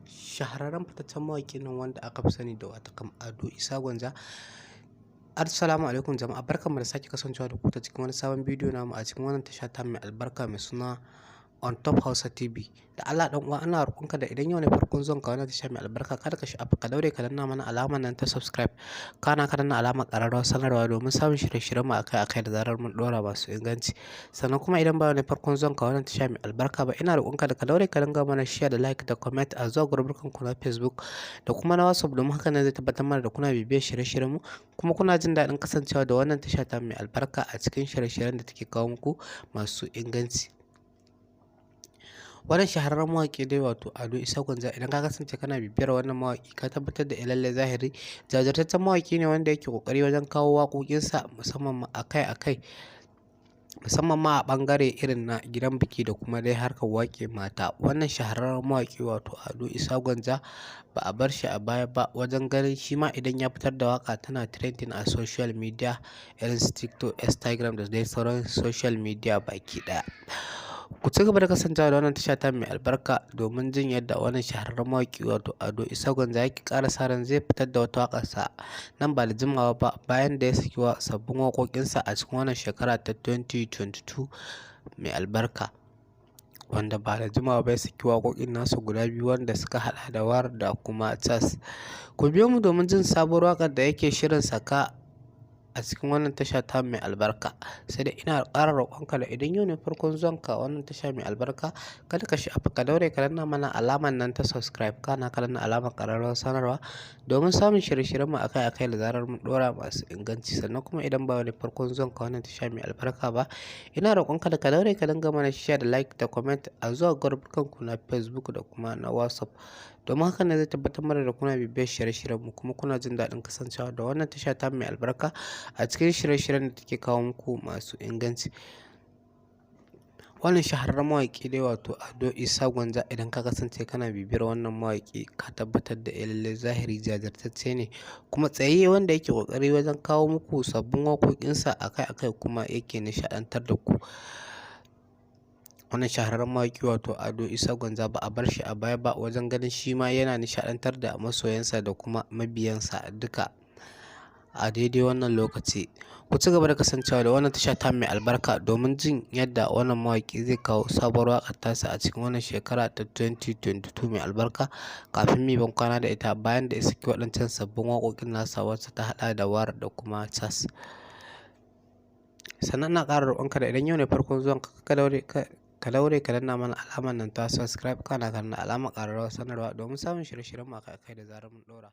Shahararren fitaccen mawaƙin nan wanda aka fi sani da watakam Ado Isa Gwanja. Assalamu alaikum jama'a, barkanmu da sake kasancewa da ku ta cikin wani sabon bidiyo namu a cikin wannan tasha ta mai albarka mai suna On Top Hausa TV. Da Allah dan uwa, ina roƙonka da idan yau ne farkon zuwan ka wannan tasha mai albarka, kada ka sha'afa, ka daure ka danna mana alamar nan ta subscribe, kana ka danna alamar ƙararrawar sanarwa domin samun shirye-shiryen mu akai-akai da zarar mun ɗora masu inganci. Sannan kuma idan ba ne farkon zuwan ka wannan tasha mai albarka ba, ina roƙonka da ka daure ka dinga mana share da like da comment a zuwa group ku na Facebook da kuma na WhatsApp, domin haka ne zai tabbatar mana da kuna bibiyar shirye-shiryen mu kuma kuna jin daɗin kasancewa da wannan tasha ta mai albarka a cikin shirye-shiryen da take kawo muku masu inganci. Wannan shahararren mawaƙi dai, wato Ado Isa Gwanja, idan ka kasance kana bibiyar wannan mawaƙi, ka tabbatar da lallai zahiri jajirtaccen mawaƙi ne wanda yake ƙoƙari wajen kawo waƙoƙinsa, musamman ma akai-akai, musamman ma a ɓangare irin na gidan biki da kuma dai harkar waƙe mata. Wannan shahararren mawaƙi, wato Ado Isa Gwanja, ba a bar shi a baya ba wajen ganin shi ma idan ya fitar da waƙa tana trending a social media irin su TikTok, Instagram da dai sauran social media baki ɗaya. Ku ci gaba da kasancewa da wannan tasha ta mai albarka domin jin yadda wannan shahararren mawaƙi, wato Ado Isa Gwanja, yake ƙara sa ran zai fitar da wata waƙarsa nan ba da jimawa ba, bayan da ya saki wa sabbin waƙoƙinsa a cikin wannan shekara ta 2022 mai albarka, wanda ba da jimawa ba ya saki waƙoƙin nasa guda biyu wanda suka haɗa da War da kuma Cas. Ku biyo mu domin jin sabuwar waƙar da yake shirin saka a cikin wannan tasha ta mai albarka. Sai dai ina ƙara roƙonka da idan yau ne farkon zuwanka wannan tasha mai albarka, kada ka sha'afa, ka daure ka danna mana alamar nan ta subscribe, kana ka danna alamar ƙararrawar sanarwa domin samun shirye-shiryen mu akai-akai da zarar mun ɗora masu inganci. Sannan kuma idan ba wani farkon zuwanka wannan tasha mai albarka ba, ina roƙonka da ka daure ka dinga mana share da like da comment a zuwa group ku na Facebook da kuma na WhatsApp, domin haka ne zai tabbatar mana da kuna bibiyar shirye-shiryen mu kuma kuna jin daɗin kasancewa da wannan tasha ta mai albarka a cikin shirye-shiryen da take kawo muku masu inganci. Wannan shahararren mawaƙi dai, wato Ado Isa Gwanja, idan ka kasance kana bibiyar wannan mawaƙi, ka tabbatar da lallai zahiri jajirtacce ne kuma tsayayye wanda yake ƙoƙari wajen kawo muku sabbin waƙoƙinsa akai-akai kuma yake nishaɗantar da ku. Wannan shahararren mawaƙi, wato Ado Isa Gwanja, ba a bar shi a baya ba wajen ganin shi ma yana nishaɗantar da masoyansa da kuma mabiyansa duka a daidai wannan lokaci. Ku ci gaba da kasancewa da wannan tasha ta mai albarka domin jin yadda wannan mawaƙi zai kawo sabuwar waƙar tasa a cikin wannan shekara ta 2022 mai albarka, kafin mu yi bankwana da ita, bayan da ya saki waɗancan sabbin waƙoƙin nasa wacce ta haɗa da War da kuma Cas. Sannan ina ƙara roƙonka da idan yau ne farkon zuwanka, ka daure ka danna mana alamar nan ta subscribe, kana ka danna alamar ƙararrawar sanarwa domin samun shirye-shiryen mu akai-akai da zarar mun ɗora.